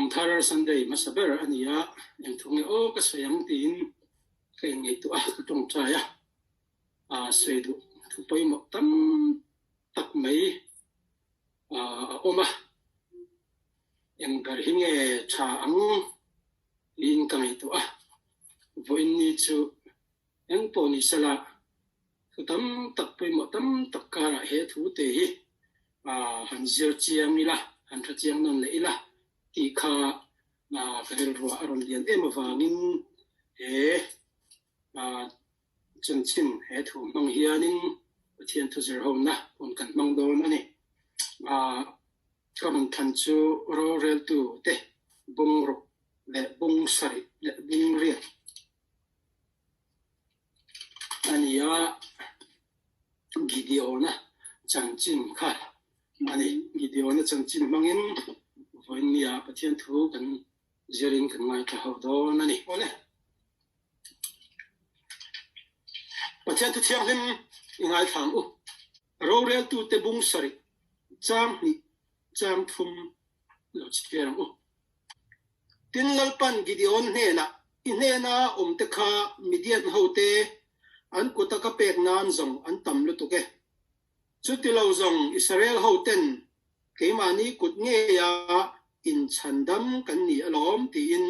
Kum thar Sunday hmasa ber a ni a, eng thu nge aw ka sawi ang tiin ka inngaihtuah a, ka tawngtai a, aa sawi duh thu pawimawh tam tak mai a awm a, eng ber hi nge tha ang tiin ka ngaihtuah a, vawiin ni chu Eng pawh ni sela, thu tam tak pawimawh tam tak karah he thu te hi han zir chiang ila, han hre chiang nawn leh ila tih kha ka rilruah a rawn lian em avangin he chanchin, he thu hmang hianin Pathian thu zir hona hun kan hmang dawn a ni. Ka rawn thlan chu roreltu te bungruk leh bung sarih leh bung riat A ni a, Gideona chanchin kha a ni. Gideona chanchin hmangin vawiinnia Pathian thu kan zirin kan ngaithla ho dawn a ni. Awle, Pathian thu thianghlim i ngaithla ang u. Roreltute bung sarih, chang hnih, chang thum lo chhiar ang u. Tin, Lalpan Gideon hnenah, I hnena awmte kha Midian hote an kuta ka pek nan zawng an tam lutuk e. Chuti lo zawng Israel hoten keimahni kut ngeia inchhandam kan ni alawm tiin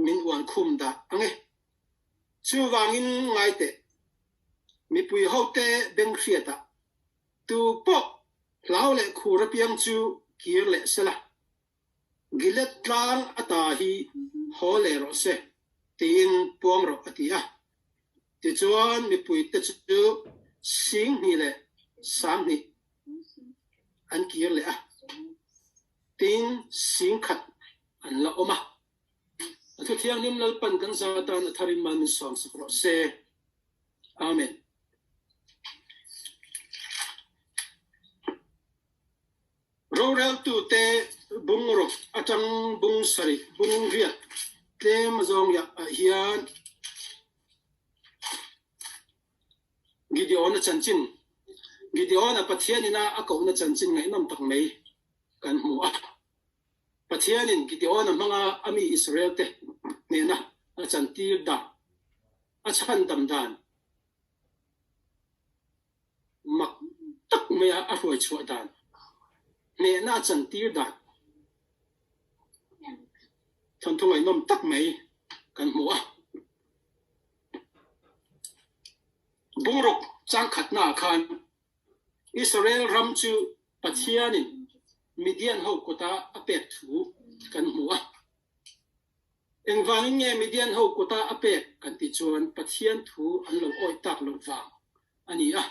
min uan khum dah ang e. Chuvangin ngai teh, mipui hote benghriatah tu pawh hlau leh khur apiang chu kir leh sela. Gilead tlang ata hi haw leh rawh se, tiin puang rawh a ti a. Tichuan mipuite chu 2000 leh 2000 an kir leh a, tin 10,000 an la awm a. A thu thianghlim Lalpan kan za atan a tharin mal min sawm sak rawh se. Amen. Roreltute bung ruk atang bung sarih bung riat tlem zawng yah ah hian Gideon-a chanchin, Gideon-a Pathian ina a kohna chanchin ngaihnawm tak mai kan hmu a. Pathianin Gideon-a hmanga a mi Israel-te hnena a chantir dan, a chhandam dan, Mak tak maia a hruai chhuah dan, hnehna a chantir dan thawnthu ngaihnawm tak mai kan hmu a. Bungruk changkhatnaah khan Israel ram chu Pathianin Midian ho kuta a pek thu kan hmu a. Engvangin nge Midian ho kuta a pek kan tih chuan Pathian thu an lo awih tak loh vang a ni a.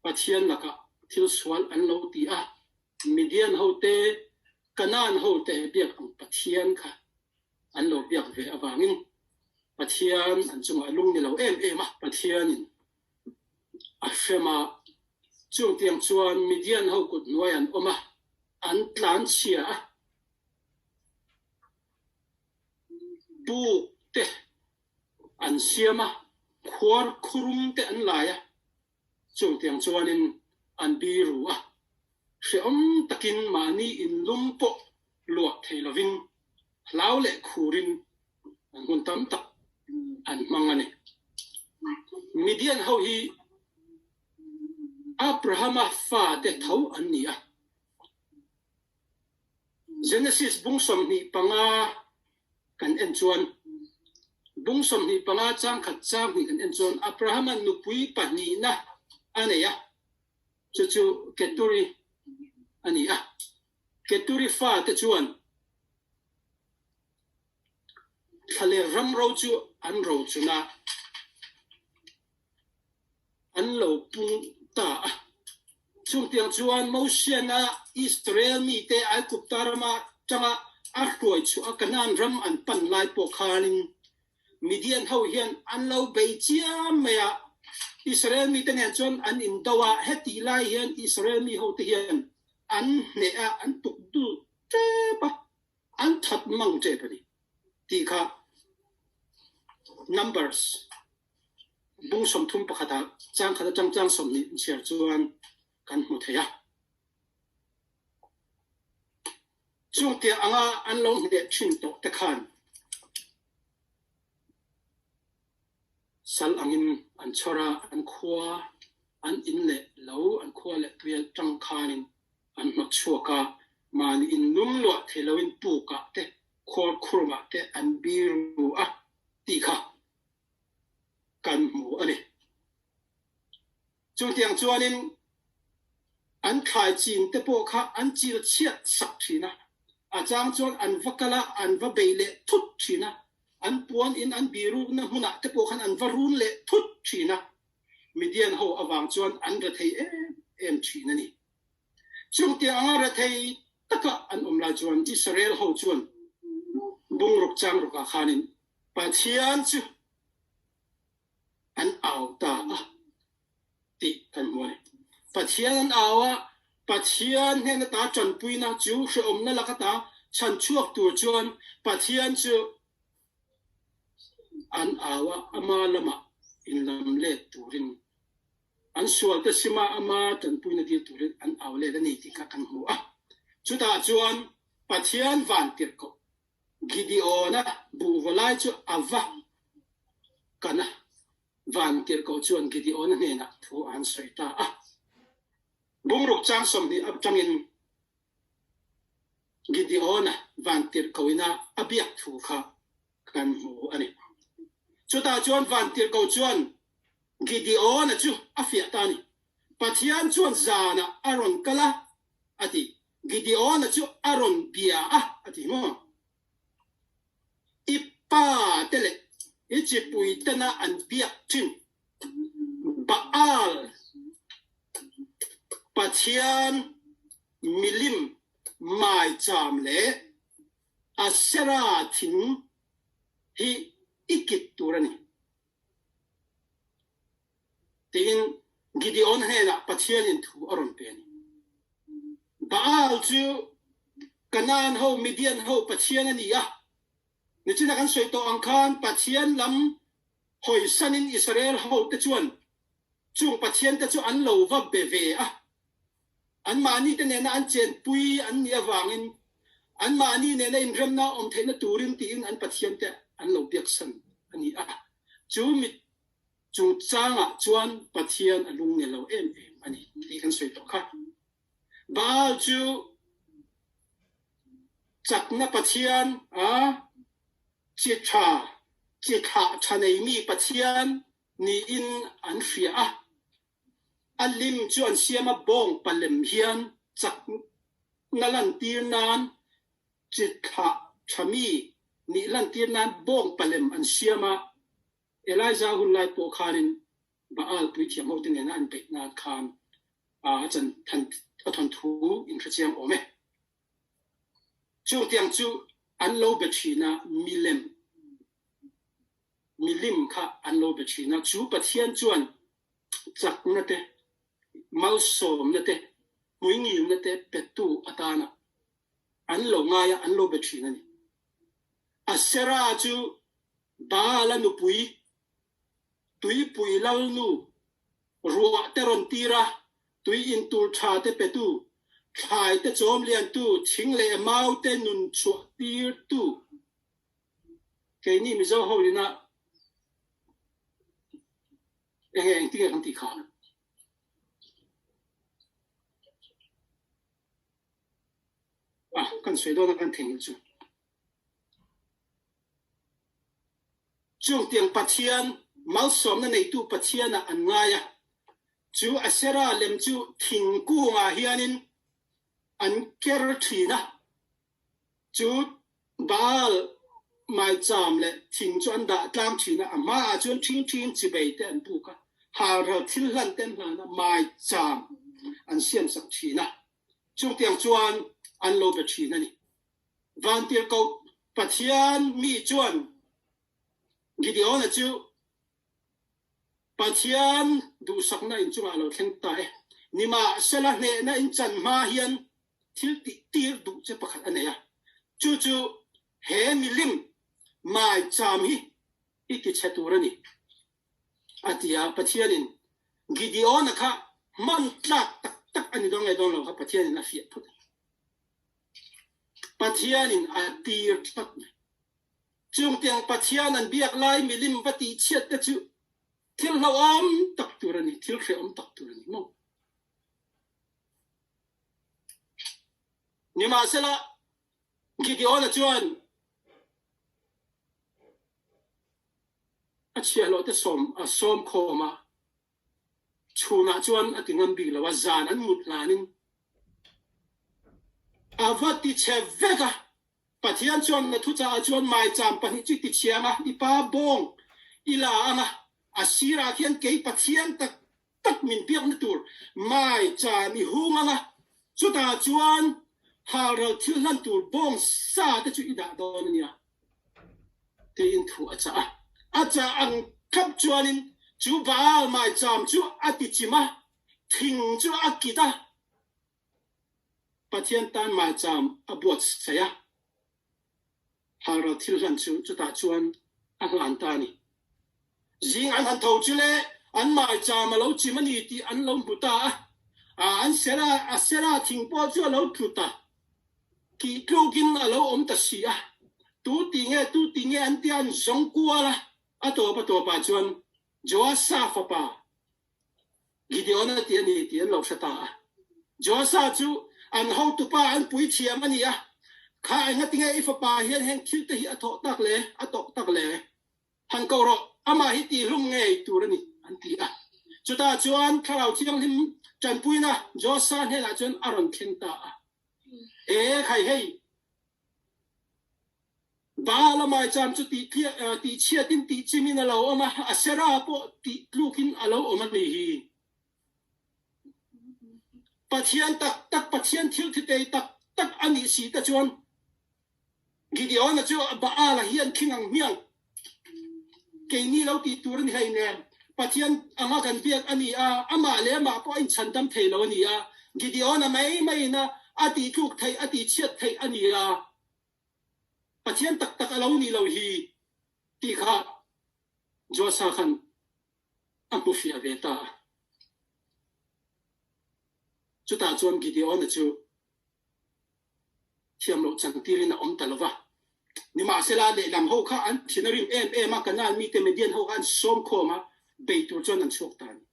Pathian lakah thil sual an lo ti a, Midian hote, Kanaan hote biak ang Pathian kha an lo biak ve avangin Pathian an chungah a lung ni lo em em a, Pathianin a hrem a. Chungtiang chuan Midian ho kut hnuai an awm a, an tlanchhia a. Puk te an siam a, khuar khurum te an lai a, chungtiang chuanin an biru a, hrehawm takin mahni inlum pawh luah thei lovin hlau leh khurin an hun tam tak an hmang a ni. Midian ho hi Abrahama fate tho an ni a. Genesis bung 25 kan en chuan, bung 25 chang khat chang hnih kan en chuan Abrahama nupui pahnihna a nei a, chu chu Keturi a ni a. Keturi fate chuan thlaler ram ro chu an rochun a. An lo pung ta a. Chungtiang chuan Mosiana Israel mite Aigupta rama tanga a hruai chhuah a Kanaan ram an pan lai pawh khanin Midian ho hian an lo bei chiam mai a. Israel mite nen chuan an indo a, hetih lai hian Israel mi hote hian an hneh a, an tuk dul tep a. An that mang tep a ni tih kha Numbers bung 31 ah chang khat atang chang 20 chhiar chuan kan hmu thei a. Chungtiang anga an lo hneh thin tawh te khan sal angin an chhawr a, an khua, an in leh lo, an khua leh tui atang khanin an hnawt chhuak a, mahni in lum luah thei loin pukah te, khuar khurmah te an biru a tih kha kan hmu a ni. Chutiang chuanin an thlai chin te pawh kha an chil chhiat sak thin a, a chang chuan an va kal a, an va bei leh thut thin a, an puan in an birukna hmunah te pawh khan an va run leh thut thin a, Midian ho avang chuan an rethei em em thin a ni. Chutiang anga rethei taka an awm lai chuan Israel ho chuan bungruk changrukah khanin Pathian chu an au ta a tih kan hmu a ni. Pathian an au a, Pathian hnen ata tanpuina chu hrehawmna lak ata chhan chhuak tur chuan Pathian chu an au a, ama lamah inlam let turin an sualte sima ama tanpuina dil turin an au let a ni tih kha kan hmu a. Chutah chuan Pathian vantirhkoh Gideon-a buhva lai chu a va kan a, vantirhkoh chuan Gideon-a hnenah thu a han sawi ta a. Bungruk chang 20 atangin Gideon-a vantirhkohina a biak thu kha kan hmu a ni. Chutah chuan vantirhkoh chuan Gideon-a chu a fiah ta a ni. Pathian chuan zanah a rawn kal a, a ti. Gideon-a chu a rawn bia a, a ti maw? I pa te leh i chipui tena an biak thin Baal pathian milim maicham leh Asherah thing hi i kit tur a ni. Tiin Gideon hnenah Pathianin thu a rawn pe a ni. Baal chu Kanaan ho, Midian ho pathian a ni a. Nichina kan sawi tawh ang khan Pathian lam hawisanin Israel hote chuan chung pathiante chu an lo va be ve a. Anmahni te nena an chenpui an nih avangin anmahni nena inremna awm theihna turin tiin an pathiante an lo biaksan a ni a. Chu mi chungchangah chuan Pathian a lung lo em em a ni tih kan sawi tawh kha. Baal chu chakna pathian a, chi tha, chi thlah tha neimi pathian niin an hria a. A lim chu an siam a, bawng palem hian chakna lantir nan chi thlah thami nih lantir nan bawng palem an siam a. Elijah hun lai pawh khanin Baal puithiam hote nena an beih nan khan a chan a thawnthu in hrechiang awm e. Chutiang chu an lo be thin a, milem milim kha an lo be thin a, chu Pathian chuan chakna te, malsawmna te, hmuingilna te petu atana an lo ngai a, an lo be thin a ni. Asherah chu Baal-a nupui, tuipui lalnu, ruah te rawn tir a, tui in tur tha te petu, thlai te chawm liantu, thing leh mau te nun chhuah tirtu. Keini Mizo ho ina enge engtin nge kan tih kha? Ah, kan sawi dawn a kan theihnghilh chu. Chungtiang Pathian, malsawmna neitu Pathianah an ngai a, chu Asherah lem chu thingkungah hianin an ker thin a. Chu Baal maicham leh thing chu an dah tlang thin a, a hmaah chuan ṭhingṭhing chibei te an buk a, halral thil hlan te an hlan a, maicham an siamsak thin a, chutiang chuan an lo be thin a ni. Vantirhkoh Pathian mi chuan Gideona chu Pathian duhsakna inchungah a lo thleng ta e. Nimahsela hnehna inchan hma hian thil tih tir duh che pakhat a nei a, chu chu he milim maicham hi i ti chhe tur a ni, a ti a. Pathianin Gideona kha hman tlak tak tak a ni dawn nge dawn lo kha Pathianin a fiah phawt a ni. Pathianin a tir tlat mai. Chungtiang Pathian an biak lai milim va tih chhiat te chu thil hlauhawm tak tur a ni, thil hrehawm tak tur a ni maw? Nimahsela, Gideona chuan a chhiahhlawh te sawm a sawm khawm a, Chhunah chuan a ti ngam bik lo a, zan an mut hlanin a va ti chhe vek a. Pathian chuan na thuchah ah chuan maicham pahnih chu i ti chhiang a, i pa bawng i la ang a, a sirah khian kei Pathian tak tak min biakna tur maicham i hung ang a, chutah chuan halral thil hlan tur bawng sa te chu i dah dawn a nia. Tiin thu a chah a. A chah ang thlap chuanin chu Baal maicham chu a ti chim a, thing chu a kit a, Pathian tan maicham a buatsaih a, halral thil hlan chu chutah chuan a hlan ta a ni. Zing an han tho chu le an maicham a lo chim a ni tih an lo hmu ta a, an sera a sera thing pawh chu a lo tlu ta. Tih tlukin a lo awm ta si a, tu ti nge tu ti nge an tia an zawng kual a, a tawp a tawpah chuan Joasa fapa Gideona tih a ni tih an lo hre ta a. Joasa chu an hotupa an pui thiam a ni a, Kha engatinge i fapa hian heng thil te hi a thawh tak le, a tawh tak le? Han ko rawh, amah hi tihhlum ngei tur a ni, an ti a. Chutah chuan Thlarau Thianghlim tanpuina Josa hnenah chuan a rawn thleng ta a. E khai hei, Baal-a maicham chu tihchhiatin tihchimin a lo awm a, Asera pawh tihtlukin a lo awm a ni hi. Pathian tak tak, Pathian thilthitei tak tak a nih si te chuan Gideon-a chu Baal-a hian khing ang hmiang. Keini lo tih tur a ni hlei nen, Pathian anga kan biak a ni a, amah leh amah pawh a inchhandam thei lo a ni a, Gideon-a mai maiin a a tihtluk theih, a tihchhiat theih a ni a, Pathian tak tak a lo nih lo hi tih kha Joasa khan a hmu fiah ve ta a. Chutah chuan Gideon-a chu thiam loh chang tirin a awm ta lo va. Nimahsela, lehlam ho kha an thin a rim em em a, Kanaan mite Midian ho kha an sawm khawm a, bei tur chuan an chhuak ta a ni.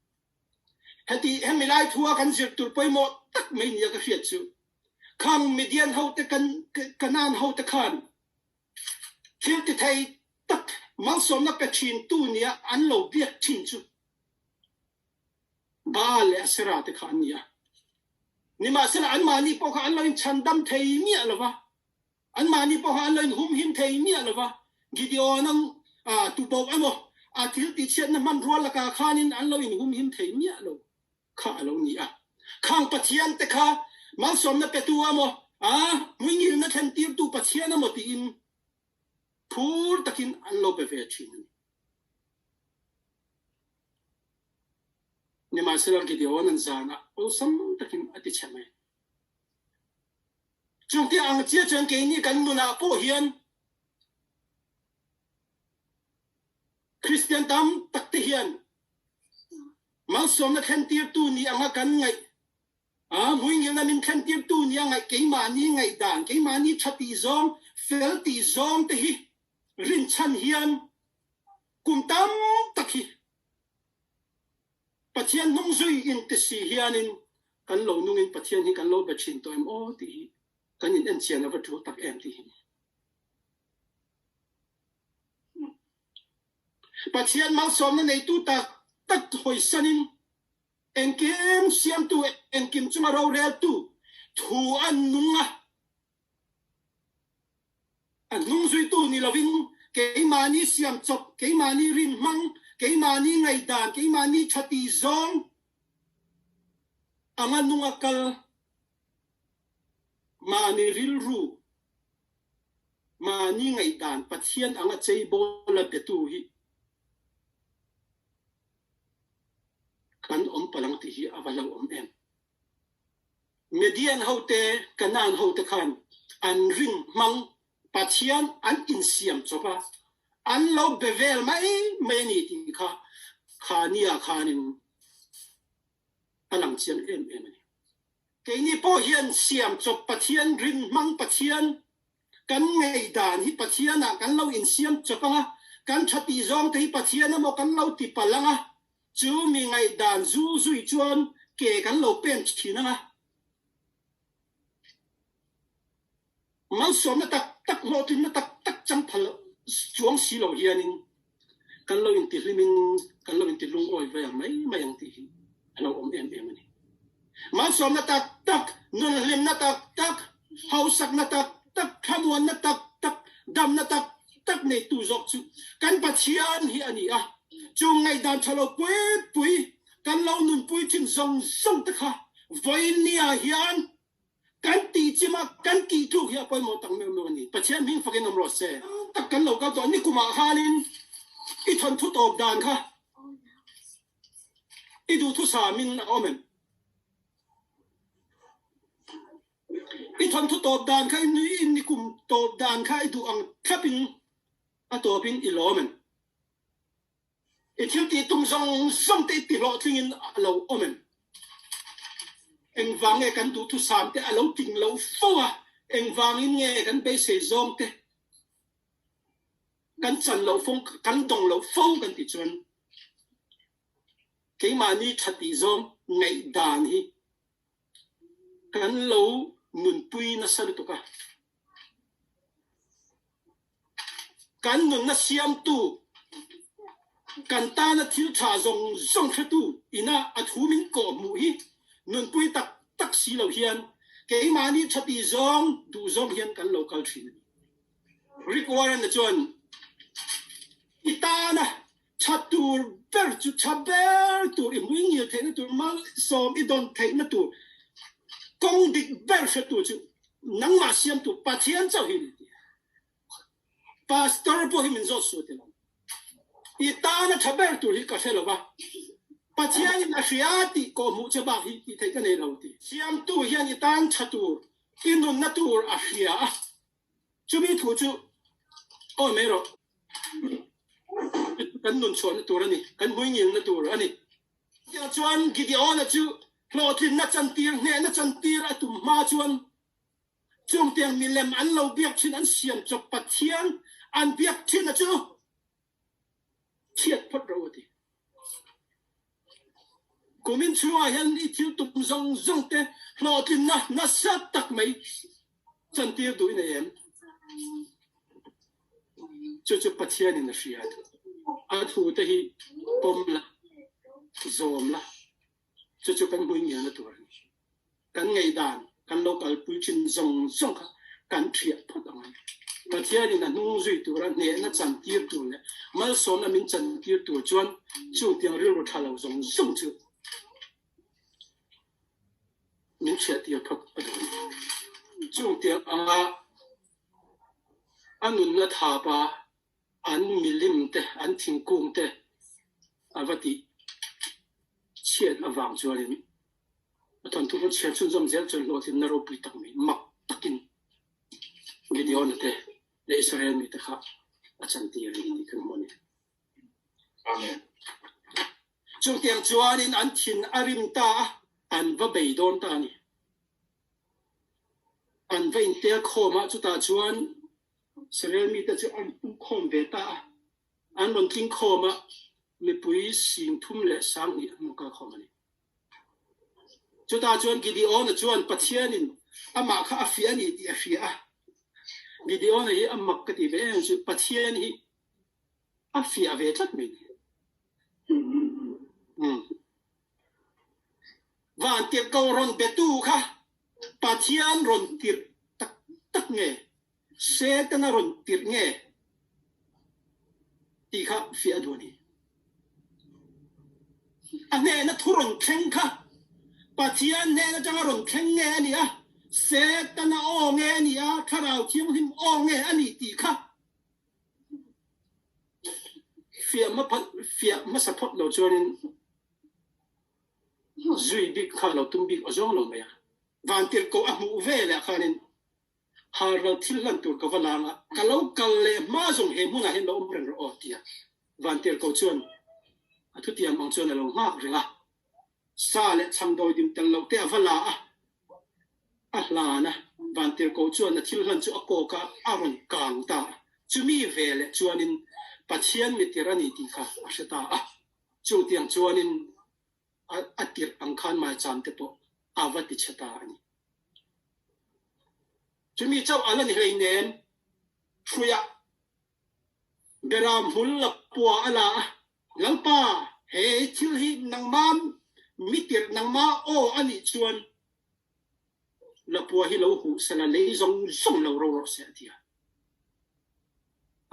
Heti hemi lai thua kan zir tur pawimawh tak mai nia ka hriat chu, khang Midian hote kan Kanaan hote khan thil ti thei tak malsawmna pe thin tu nia an lo biak thin chu Baal leh Asherah te kha an ni a. Nimahsela anmahni pawh kha an lo inchhandam thei miah lo va, anmahni pawh kha an lo inhumhim thei miah lo va, Gideon-a tuboh emaw a thil tihchhiatna hmanrua lakah khanin an lo inhumhim thei miah lo kha a lo ni a. Khang Pathian te kha malsawmna petu emaw a hmuingilna thlentirtu Pathian emaw tiin phur takin an lo pe ve thin a ni. Nimahsela Gideon an zanah awlsam takin a ti chhe mai. Chungte ang chiah chuan keini kan nunah pawh hian Kristian tam tak te hian malsawmna thlentirtu ni anga kan ngaih a, hmuingilna min thlentirtu ni a ngaih keimahni ngaihdan, keimahni tha tih zawng, fel tih zawng te hi rinchhan hian Kum tam tak hi Pathian hnung zui in ti si hianin kan lo nungin Pathian hi kan lo be thin tawh em aw tih hi kan in enchian a va tul tak em tih hi. Pathian malsawmna neitu tak tak hawisanin engkim siamtu engkim chunga roreltu thu an nung a. A hnungzuitu ni lovin keimahni siam chawp, keimahni rin hmang, keimahni ngaihdan, keimahni tha tih zawng anga nunga kal mahni rilru, mahni ngaihdan Pathian anga cheibawl a betu hi kan awm palh ang tih hi a va hlauhawm em. Midian hote, Kanaan hote khan an rin hmang Pathian an insiam chawp a, an lo be vel mai mai a ni tih kha kha nia khanin a lang chiang em em a ni. Keini pawh hian siam chawp Pathian, rin hmang Pathian. Kan ngaihdan hi Pathianah kan lo insiam chawp ang a, kan tha tih zawng te hi Pathian emaw kan lo ti palh ang a, chu mi ngaihdan zul zui chuan ke kan lo pen thin ang a. Malsawmna tak tak, hlawhtlinna tak tak chang phal chuang si lo hianin kan lo intihlimin kan lo intilungawi ve ang mai mai ang tih hi a lo awm em em a ni. Malsawmna tak tak, nunhlimna tak tak, hausakna tak tak, thlamuanna tak tak, damna tak tak neitu zawk chu kan Pathian hi a ni a. Chung ngaihdan tha lo pui pui kan lo nunpui thin zawng zawng te kha vawiinnia hian Kan tih chim a, kan tih tluk hi a pawimawh tak meuh meuh a ni. Pathian hming fakin awm rawh se. Tak kan lo kal tawh ni kumah khanin i thawnthu tawp dan kha i duhthusam in a awm em? I thawnthu tawp dan kha i nikum tawp dan kha i duh ang thlapin a tawpin i lawm em? I thil tih tum zawng zawng te i ti hlawhtlingin a lo awm em? Engvang nge kan duhthusam te a lo tling lo fo a? Engvangin nge kan beisei zawng te kan chan lo fo, kan dawng lo fo kan tih chuan keimahni tha tih zawng ngaihdan hi kan lo nunpui nasa lutuk a. Kan nunna siamtu, kan tana thil tha zawng zawng hretu ina a thu min kawh hmuh hi nunpui tak tak si lo hian keimahni tha tih zawng duh zawng hian kan lo kal thin a ni. Rick Warren-a chuan, I tana tha tur ber chu tha ber tur, i hmui ngil theihna tur, malsawm i dawn theihna tur, kawng dik ber hretu chu nangmah siamtu Pathian chauh hi a ni tih a. Pastor pawh hi min zawt suh ti lo. I tana tha ber tur hi ka hre lo va, Pathianin a hria tih kawhhmuh che bak hi tih theih ka nei lo ti. Siamtu hian i tan tha tur, i nunna tur a hria a, chumi thu chu awi mai rawh. Kan nun chhuahna tur a ni, kan hmuingilna tur a ni. Chutiang chuan Gideon-a chu hlawhtlinna chantir, hnehna chantir a tum hma chuan Chungtiang milem an lo biak thin an siam chawp Pathian an biak thin a chu chhiat phawt ro a ti. Kumin chhungah hian i thil tum zawng zawng te hlawhtlinna nasa tak mai chantir duh i nei em? Chu chu Pathianin a hria. A thu te hi pawm la, zawm la, Chu chu kan hmui ngialna tur a ni. Kan ngaihdan, kan lo kalpui thin zawng zawng kha kan thiah phawt ang a ni. Pathianin a hnung zui tura hnehna chantir tur leh malsawmna min chantir tur chuan chutiang rilru tha lo zawng zawng chu min thiahtir phawt a duh a ni. Chutiang anga a nunna thapa An milim te, an thingkung te a va tih chhiat avang chuanin a thawnthu kan chhiar chhunzawm zel chuan hlawhtlinna ropui tak mai mak takin Gideon-a te leh Israel mite kha a chantir a ni tih kan hmu a ni. Amen. Chutiang chuanin an thin a rim ta a, an va bei dawn ta a ni. An va intel khawm a, chutah chuan Israel mite chu an pum khawm ve ta a, an rawn tling khawm a, mipui 32,000 an rawn kal khawm a ni. Chutah chuan Gideon-a chuan Pathianin amah kha a fiah a ni tih a hria a. Gideon-a hi a mak ka ti ve em chu Pathian hi a fiah ve tlat mai ni. Vantirhko rawn betu kha Pathian rawn tirh tak tak nge, Setana rawn tirh nge tih kha fiah a duh a ni. A hnehna thu rawn thleng kha Pathian hnen atanga rawn thleng nge a ni a, Setana aw nge a ni a, Thlarau Thianghlim aw nge a ni tih kha fiah hmasa phawt lo chuanin Zui bik kha lo tum bik awzawng lo mai a. Vantirhkoh a hmuh ve leh khanin Harral thil hlan tur ka va lang a, ka lo kal leh hma zawng he hmunah hian lo awm reng rawh aw tia Vantirhkoh chuan a thutiam ang chuan a lo nghak reng a. Sa leh chhangdawi dim tel loh te a va la a, a hlan a. Vantirhkoh chuan a thil hlan chu a kawk a, a rawn kang ta a. Chumi veleh chuanin Pathian mitir a ni tih kha a hre ta a. Chutiang chuanin a tirh ang khan maicham te pawh a va ti chhe ta a ni. Chumi chauh a la ni hleinem, hruiah Beram hmul la pua a la a, Lalpa, he thil hi nangma mitirh nangma aw a nih chuan Lapua hi lo huh sela lei zawng zawng lo ro rawh se a ti a.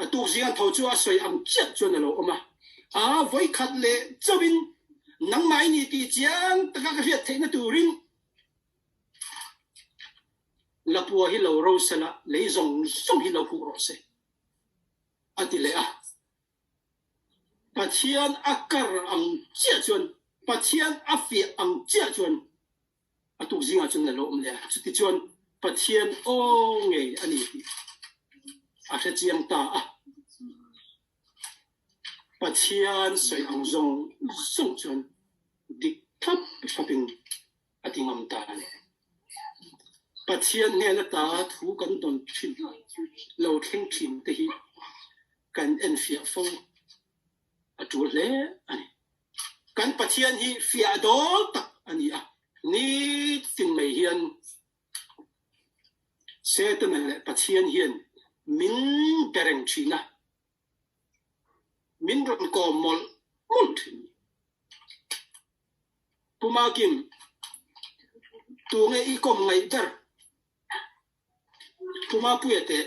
A tuk zing an tho chu a sawi ang chiah chuan a lo awm a, a vawikhat leh chauhin nangmah i ni tih chiang taka ka hriat theihna turin Lapua hi lo ro sela lei zawng zawng hi lo huh rawh se a ti leh a. Pathian a kar ang chiah chuan, Pathian a fiah ang chiah chuan A tuk zingah chuan a lo awm leh a, chutichuan Pathian aw ngei a ni tih a hre chiang ta a. Pathian sawi ang zawng zawng chuan dik thlap thlapin a ti ngam ta a ni. Pathian hnen ata thu kan dawn thin lo thleng thin te hi kan enfiah fo a tul hle a ni. Kan Pathian hi fiah dawl tak a ni a, nitin mai hian Setana leh Pathian hian min be reng thin a, min rawn kawm mawlh mawlh thin. Pu Makim, tunge i kawm ngaih ber? Pu Mapuia teh,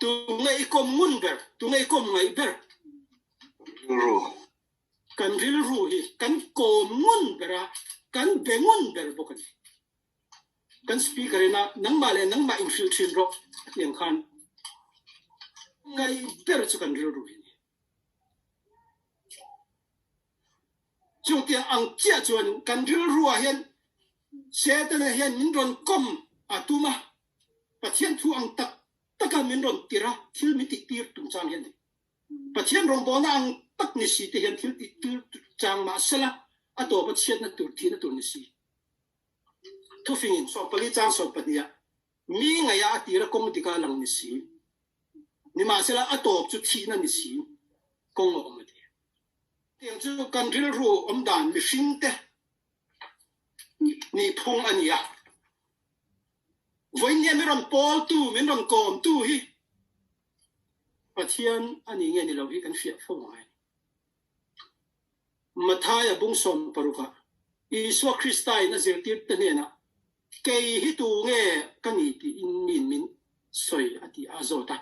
tunge i kawm ngun ber? Tunge i kawm ngaih ber? Rilru. Kan rilru hi kan kawm ngun ber a, kan be ngun ber bawk a ni. Kan speaker ina nangmah leh nangmah inhrilh thin rawh a ti ang khan ngaih ber chu kan rilru hi a ni. Chutiang ang chiah chuan kan rilruah hian Setana hian min rawn kawm a tum a, Pathian thu ang tak taka min rawn tir a, thil min tihtir tum chang hian a ni. Pathian rawngbawlna ang tak ni si te hian thil tihtir chang mah sela a tawp a chhiatna tur thihna tur ni si. Thufingin 14 chang 12 ah mi ngaihah a tir a kawng dika lang ni si. Nimahsela a tawp chu thihna ni si kawng a awm a ti. Tiang chu kan rilru awmdan mihringte nihphung a ni a. Vawinia min rawn pawltu, min rawn kawmtu hi Pathian a ni nge ni lo hi kan hriat fo ngai. Mathaia bung 16 ah Isua Krista in a zirtirte hnenah Kei hi tu nge ka ni tiin miin min sawi a ti a zawt a.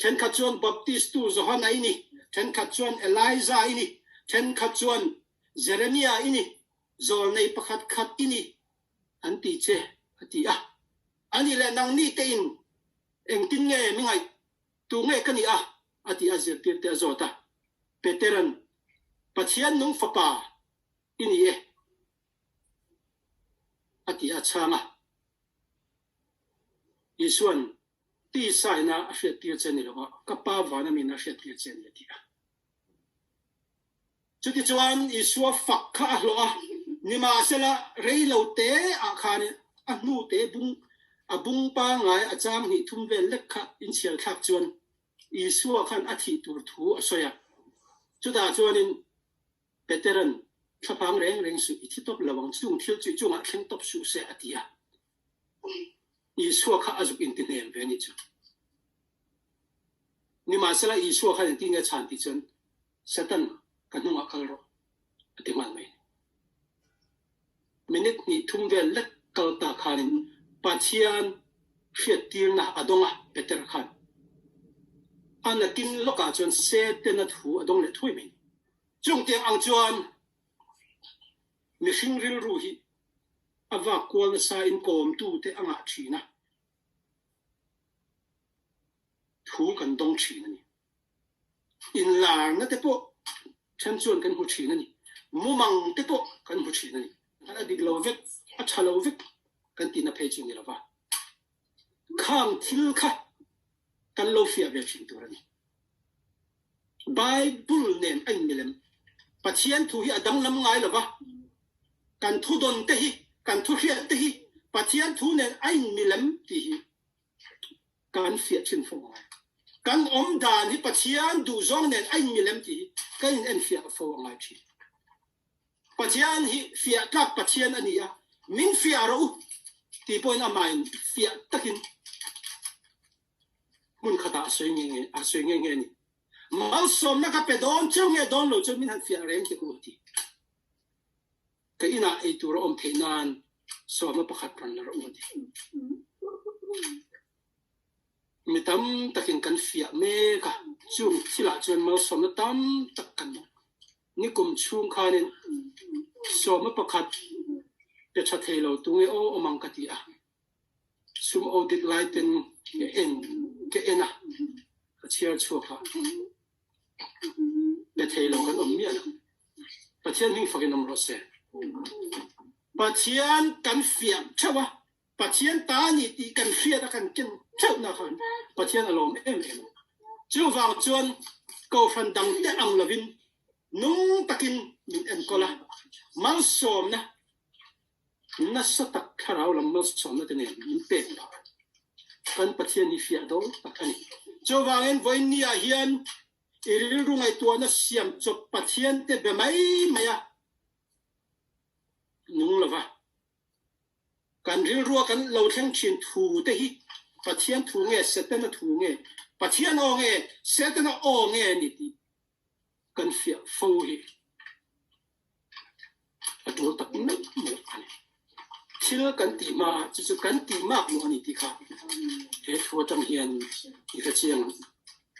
Thenkhat chuan Baptistu Johana i ni, thenkhat chuan Elijah i ni, thenkhat chuan Jeremiah i ni, zawlnei pakhat khat i ni an ti che a ti a. Ani leh nangni tein engtin nge mi ngaih tu nge ka nih a? a ti a zirtirte a zawt a. Petera'n, Pathian nung fapa i ni e. A ti a chhang a. Isua'n tisa ina a hriattir che ni lo a, ka Pa vana min a hriattir che a ni a ti a. Chutichuan Isua fak kha a hlawh a, nimahsela rei lo te ah khan a hnu te bung a bung pangngai a chang hnih thum vel lek kha inchhiar thlak chuan Isua khan a thih tur thu a sawi a. Chutah chuanin Petera'n, Thlaphang reng reng suh, i thi tawp lo ang, chung thil chu i chungah thleng tawp suh se, a ti a. Isua kha a zuk inti hnem ve a nih chu. Nimahsela, Isua khan engtin nge a chhan tih chuan, Satan, ka hnungah kal rawh, a ti nghal mai. Minute hnih thum vel lek kal ta khanin Pathian hriattirna a dawng a, Peter khan. A nakin lawkah chuan Setana thu a dawng leh thuai mai. Chungtiang ang chuan mihring rilru hi a vak kual nasa in kawmtute a ngah thin a, thu kan dawng thin a ni. Inlarna te pawh then chuan kan hmu thin a ni. Mumang te pawh kan hmu thin a ni. A dik lo vek, a tha lo vek kan tihna phei chu ni lo va. Khang thil kha kan lo fiah ve thin tur a ni. Bible nen a inmilem. Pathian thu hi a danglam ngai lo va, kan thu dawn te hi, kan thu hriat te hi. Pathian thu nen a inmilem tih hi kan fiah thin fo angai. Kan awm dan hi Pathian duhzawng nen a inmilem tih hi kan in enfiah fo angai thin. Pathian hi fiah tlak Pathian a ni a, min fiah rawh u tih pawhin amah in fiah takin hmun khatah a sawi nge nge a sawi nge nge a ni. Malsawmna ka pe dawn cheu nge dawn lo cheu min han fiah reng teh u a ti. Ka inah ei tur a awm theih nan sawmna pakhat rawn la rawh u a ti. Mi tam takin kan fiah mek a, chung thilah chuan malsawmna tam tak kan awm. Nikum chhung khanin sawmna pakhat pe tha thei lo tu nge aw awm ang ka ti a, sum audit lai ten ka en ka en a, ka chhiar chhuak a, pe thei lo kan awm miah lo. Pathian hming fakin awm rawh se. Pathian kan fiah theuh a, Pathian ta a ni tih kan hriat a kan ken theuhna khan Pathian a lawm em em a. Chuvang chuan Kohhran dangte ang lovin nung takin min enkawl a, malsawmna nasa tak thlarau lam malsawmna te nen min pek phah a. Kan Pathian hi fiah dawl tak a ni. Chuvangin vawiin ah hian i rilru ngaihtuahna siam chawp Pathian te be mai mai a nung lova. Kan rilrua kan lo thleng thin thu te hi Pathian thu nge Setana thu nge, Pathian aw nge Setana aw nge ni tih kan fiah fo hi a tul tak meuh meuh a ni. Thil kan tih hma ah chu chu kan tih mak maw a ni tih kha he thu atang hian i hre chiang ang.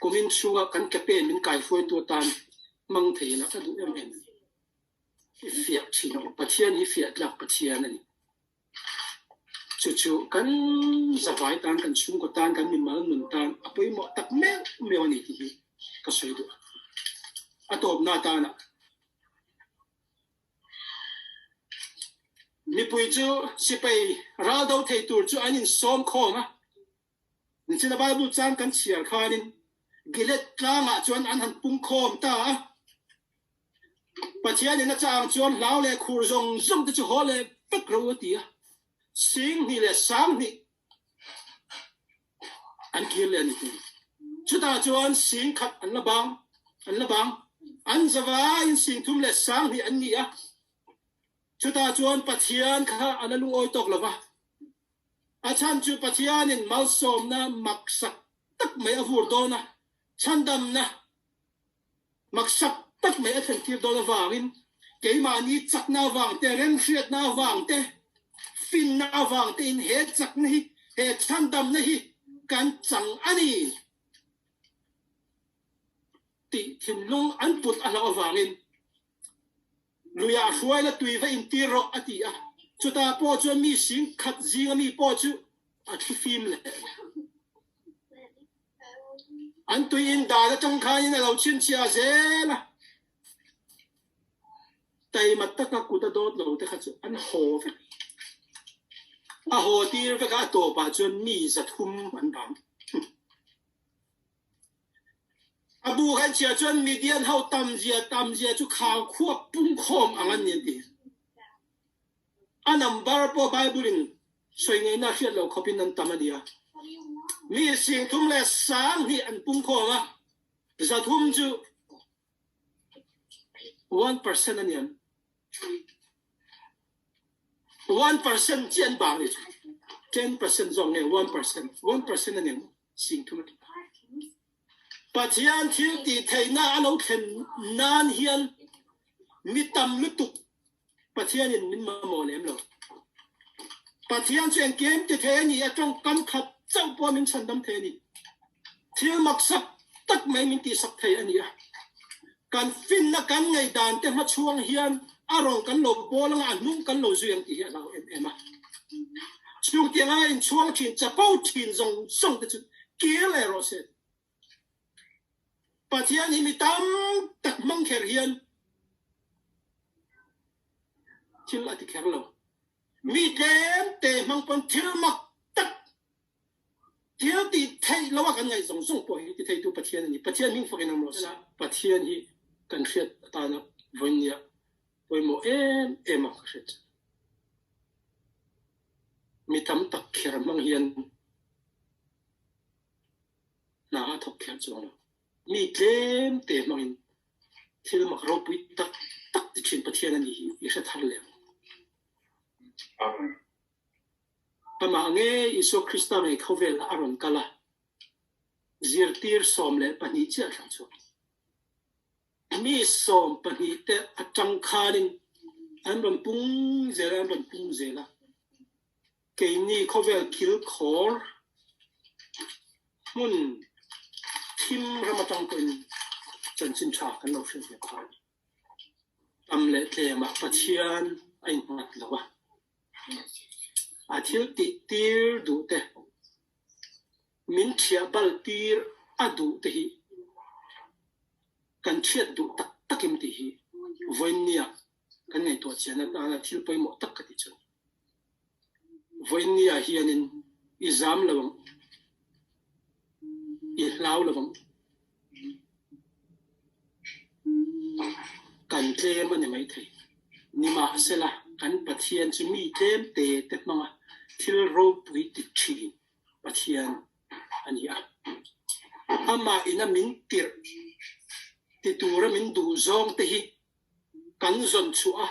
Kumin chhunga kan ke pen min kaihruaitu atan hmang thei ila ka duh em em a ni. I fiah thin ang. Pathian hi fiah tlak Pathian a ni. Chu chu kan zavai tan, kan chhungkaw tan, kan mimal nun tan a pawimawh tak meuh meuh a ni tih hi ka sawi duh a. A tawpna atana mipui chu sipai ral do thei tur chu an insawm khawm a. Nichina Bible chang kan chhiar khanin Gilead tlangah chuan an han pung khawm ta a. Pathianin a chang chuan hlau leh khur zawng zawng te chu haw leh vek ro a ti a, 20 leh 20 an kir leh a ni ti. Chutah chuan 10,000 an la bang, an la bang. An zavaiin 30 leh 20 an ni a. Chutah chuan Pathian kha a la lungawi tawk lo va. A chhan chu Pathianin malsawmna maksak tak mai a vur dawn a, chhandamna Maksak tak mai a thlen tir dawn avangin keimahni chakna avang te, remhriatna avang te, finna avang te in he chakna hi, he chhandamna hi kan chang a ni tih thinlung an put a hlauh avangin luiah hruai la tui va intir rawh a ti a. Chutah pawh chuan mi 10,000 zinga mi pawh chu a thlifim leh. An tui in dan atang khanin a lo chhinchhiah zel a, taima taka kut a dawt lo te kha chu an haw vek. A haw tir vek a, a tawpah chuan mi 300 an bang. A bu khan chhiah chuan Midian ho tam zia tam zia chu khau khuap pung khawm ang an ni an ti. A number pawh Bible in sawi ngaihna hriat loh khawpin an tam a nia. Mi 32,000 an pung khawm a, 300 chu 1% a niam. 1% chiah an bang ni chu. 10% zawk nge 1%, 1% a niam 30,000 a ti. Pathian thil tih theihna a lo thlen nan hian mi tam lutuk Pathianin min mamawh lem lo. Pathian chu engkim ti thei a ni a, tawngkam khat chauh pawh min chhandam thei a ni. Thil maksak tak mai min tihsak thei a ni a. Kan finna kan ngaihdan te hmachhuang hian a rawn kan lo bawl anga a hnung kan lo zui ang tih hi a hlau em em a. Chhungtianga inchhuang thin, chapo thin zawng zawng te chu kir leh rawh se. Pathian hi mi tam tak hmang kher hian thil a ti kher lo. Mi tlem te hmang pawn thil mak tak, thil tih theih lo a kan ngaih zawng zawng pawh hi ti theitu Pathian a ni. Pathian hming fakin awm rawh se. Pathian hi kan hriat atana vawinia pawimawh em em a ka hriat chu. Mi tam tak kher hmang hian hna a thawk kher chuang lo. Mi tlem te hmangin thil mak ropui tak tak ti thin Pathian a ni hi i hre thar leh ang. Amen. Amah nge Isua Krista ngei khawvel a rawn kal a, zirtir 12 chiah thlang chhuak. Mi 12 te atang khanin an rawn pung zel a, an rawn pung zel a. Keini khawvel kil khawr hmun thim ram atang pawhin chanchin tha kan lo hriat ve phah a ni. Tam leh tlemah Pathian a innghat lo a, a thil tih tir duh te, min thiah bal tir a duh te hi kan thiat duh tak takim tih hi vawiinnia kan ngaihtuah chian atana thil pawimawh tak ka ti chu. Vawiinnia hianin i zam lo ang, i hlau lo ang. Kan tlem a ni maithei. Nimahsela, kan Pathian chu mi tlem te te hmanga thil ropui ti thin Pathian a ni a. Amah ina min tirh ti tura min duh zawng te hi kan zawn chhuah a,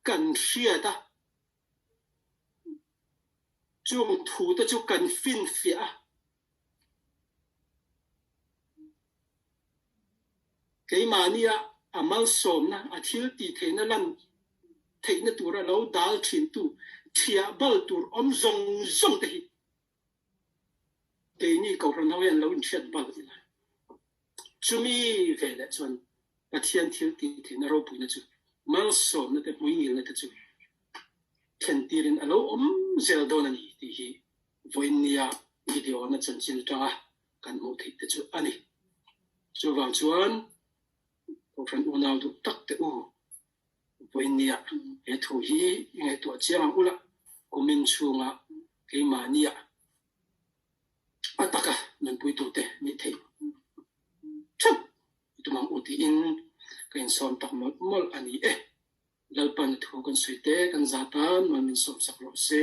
kan hriat a. Chung thu te chu kan finfiah a. Keimahnia a malsawmna, a thil tih theihna lan theihna tura lo dal thintu thiah bal tur awm zawng zawng te hi keini Kohhran ho hian lo inhriat bal ila. Chumi veleh chuan Pathian thil tih theihna ropuina chu malsawmna te hmuingilna te chu thlen tirin a lo awm zel dawn a ni tih hi vawiinnia Gideon-a chanchin atanga kan hmuh theih te chu a ni. Chuvang chuan Kohhran unau duh tak te u, vawiinnia he thu hi i ngaihtuah chiang ang ula, kumin chhunga keimahnia a taka nunpuitute nih theih theuh i tum ang u tiin ka insawm tak mawlh mawlh a ni e. Lalpan a thu kan sawi te kan zat a, mal min sawmsak rawh se.